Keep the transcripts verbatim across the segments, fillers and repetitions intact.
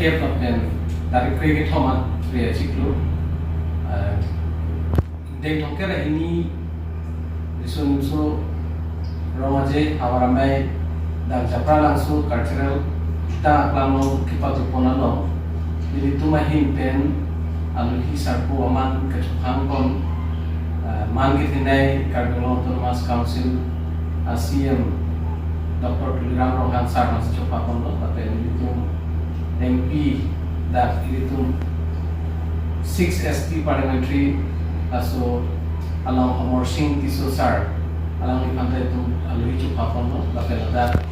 Kep lapen tarik kre kethom an Phre achiklo, eh, ingdeng thomkep ra hini Riso Nimso Rong Aje Havar Amei dak Japralangso Cultural Jutang Aklam along kepado pon along, nelitum ahin pen alohi sarpo aman kachophang pon, eh, man kethenei Karbi Anglong Autonomous Council a C E M Doctor Tuliram Ronghang sir aphan si chopha ponlo, lapen nelitum M P dak nelitum six S T parliamentary, laso along Amarsing Tisso sir, alangliphan ta itum alohi chopha ponlo, lapen ladak,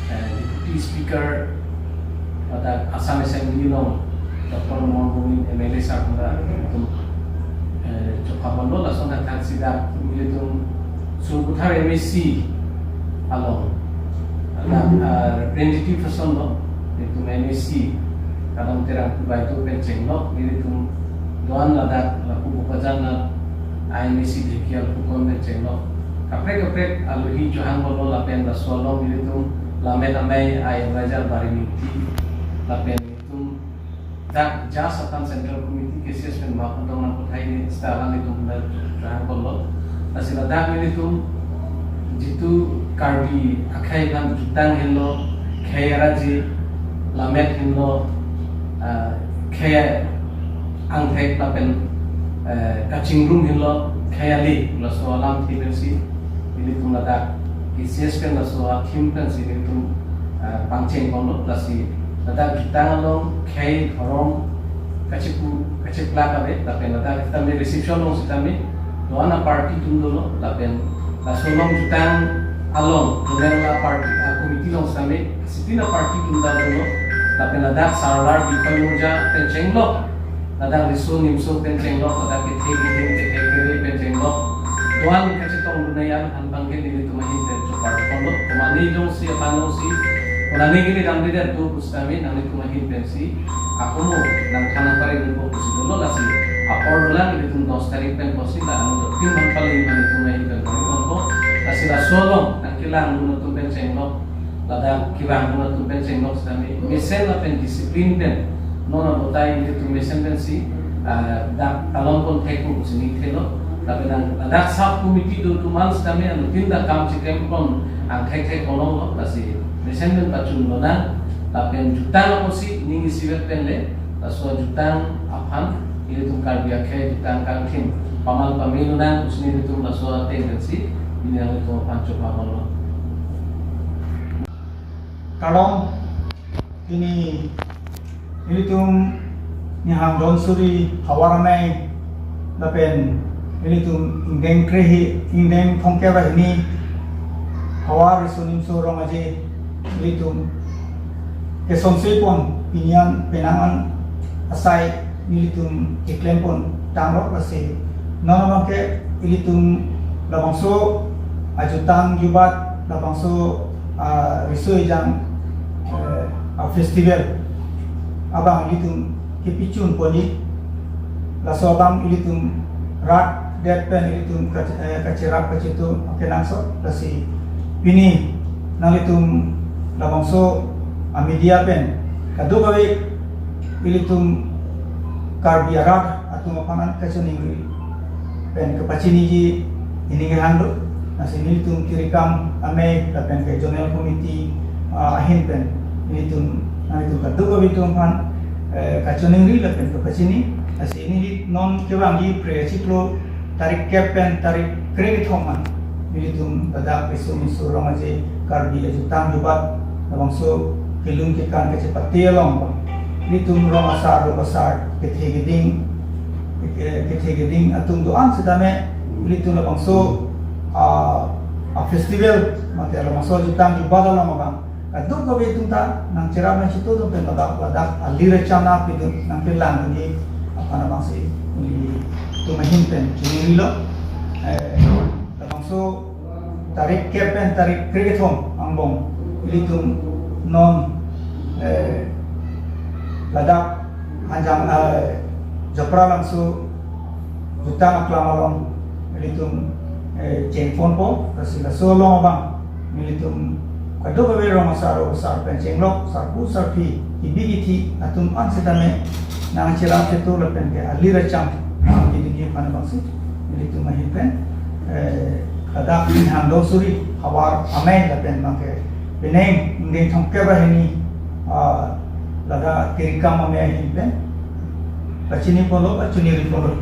eh, Deputy Speaker, ladak Assam Assembly along Doctor Mohan Bhowmien M L A sir aphan ta itum, eh, chopha ponlo, lason athaksi dak nelitum Sarupathar M A C along, ladak, eh, representative asonlo, nelitum M A C Kadom Terang Kubai tu pen chenglok, nelitum do-an ladak lapu Bokajan na M A C Dhekal Pukon pen chenglok. Kaprek kaprek alohi chohang ponlo, lapen laso along nelitum Lammet Amei a advisor Barim Ingti, lapen nelitum dak JAS atan Central Committee cases pen ma pantong nang kothai ni sta alanglitum na chohang ponlo. Lasi ladak nelitum jitu Karbi akhei aphan jutang henlo, khei araji, lammet henlo, ah, khei angthek lapen, eh, kachingrum henlo, khei ali, laso alamthe pensi nelitum ladak cases pen laso a-theme pensi nelitum, eh, pangcheng ponlo, lasi ladak jutang along khei dhorom kachipu kachiplak ave, lapen ladak sitame reception along sitame do-an aparty atum dolo, lapen laso along jutang along zonal aparty, a-committee along sitame sitin aparty atum ta dolo, lapen ladak Sarlar Biphoi Morja pen chenglok, ladak Riso Nimso pen chenglok, ladak kethe kehing kethe kere pen chenglok, do-an kachetongdun an aphan abangke nelitum ahin pen chopha ponlo. Komane jongsi aphan jongsi konane kele damde det do pusitame nanglitum ahin pensi akomo nangthan nangpare dunpo pusi dolo, lasi apor dolang, nelitum dos tarik pen pusi la anu dopin bang pali nanglitum ahin pen pari ponpo. Lasi laso along nangkelangdun atum pen chenglok, ladak kevangdun atum pen chenglok sitame mesen lapen discipline pen non abotai nelitum mesen pensi, ah, dak talon pon thekpo pusi ning thelo. Lapen nang ladak sub committee do atum an sitame anuttin dak kam chiklem pon angthek thek ponlonglo, lasi mesen pen pachun lonang, lapen jutang apotsi ning isivet pen le, laso jutang aphan ilitum Karbi akhei jutang kangthim pamal pame lonang pusi nelitum laso ateng pensi pini nanglitum aphan chopha ponlo. Kardom, pini ilitum nihang don suri Havar Amei lapen ilitum ingdeng kre-, ingdeng thomkep ra hini Havar Riso Nimso Rong Aje ilitum kesonse pon pini an penang an asai nelitum keklem pon tanglo, lasi non abangke ilitum labangso ajutang jubat, labangso, ah, riso ejang, eh, a-festival abang ilitum kepachun ponji, laso abang ilitum rat det pen ilitum kach-, eh, kacherap kachitu kenangsot, lasi pini nanglitum labangso a-media pen kadokave ilitum Karbi arat atum aphan an kachiningri pen kapachiniji ining hanglo, lasi nelitum Tirikam Amei lapen ke zonal committee, ah, ahin pen nelitum, nanglitum kadokave atum aphan, eh, kachiningri lapen kapachini, lasi neli non kevangji Phre achiklo tarik kep pen tarik kre kethom an nelitum ladak Riso Nimso Rong Aje Karbi ajutang jubat labangso kelun kekan kachepate along nelitum rong asar rong asar kethe keding, ke-, kethe keding atum do-an sitame nelitum labangso, ah, a-festival mate labangso ajutang jubat along abang kadokave atum ta nangcherap nangchitu atum pen ladak ladak alir chana pidun nangkelangdunji aphan abangsi nelitum ahin pen chiningrilo. Eh, labangso tarik kep pen tarik kre kethom angbong ilitum non, eh, ladak Hanjang, eh, Japralangso jutang aklam along ilitum, eh, cheng ponpo, lasi laso along abang ilitum Kadokave rong asar, asar pen chenglok, sarpo sarpi, kibi kithi atum an sitame nangcherap chetu lapen ke alir acham kidiki aphan abangsi nelitum ahin pen, eh, ladak Inghang Dongsuri havar amei lapen abangke penang ingdeng thomkep ra hini, ah, ladak Tirikam amei ahin pen pachini ponlo, pachini ri ponlo.